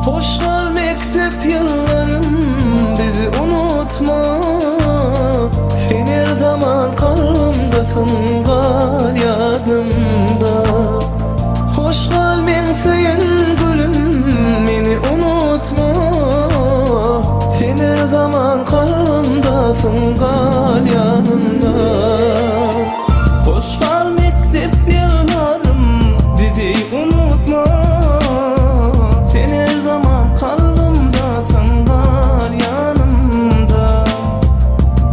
Hoş gal mekdep ýyllarym bizi unutma Sen her zaman kalbymdasyň gal ýadymda Hoş gal meň söýen gülüm meni unutma Sen her zaman kalbymdasyň gal ýanymda Hoş gal mekdep ýyllarym bizi unutma Sen her zaman kalbymdasyň gal ýanymda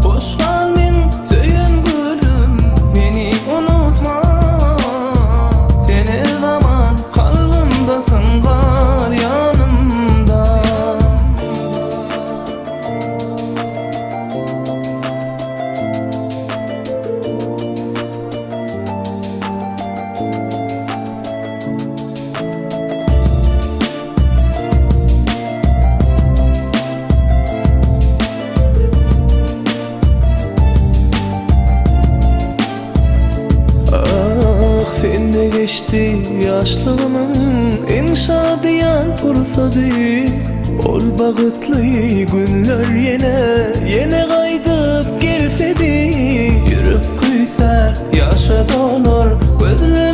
Hoş gal meň söýen gülüm meni unutma Sen her zaman kalbymdasyň gal ýanymda. Ah, sende geçdi ýaşlygymyň iň şadyýan pursady. Ol bagytly günler ýene, ýene gaýdyp gelsedi. Ýürek küýsär, ýaşa dolar gözlerim.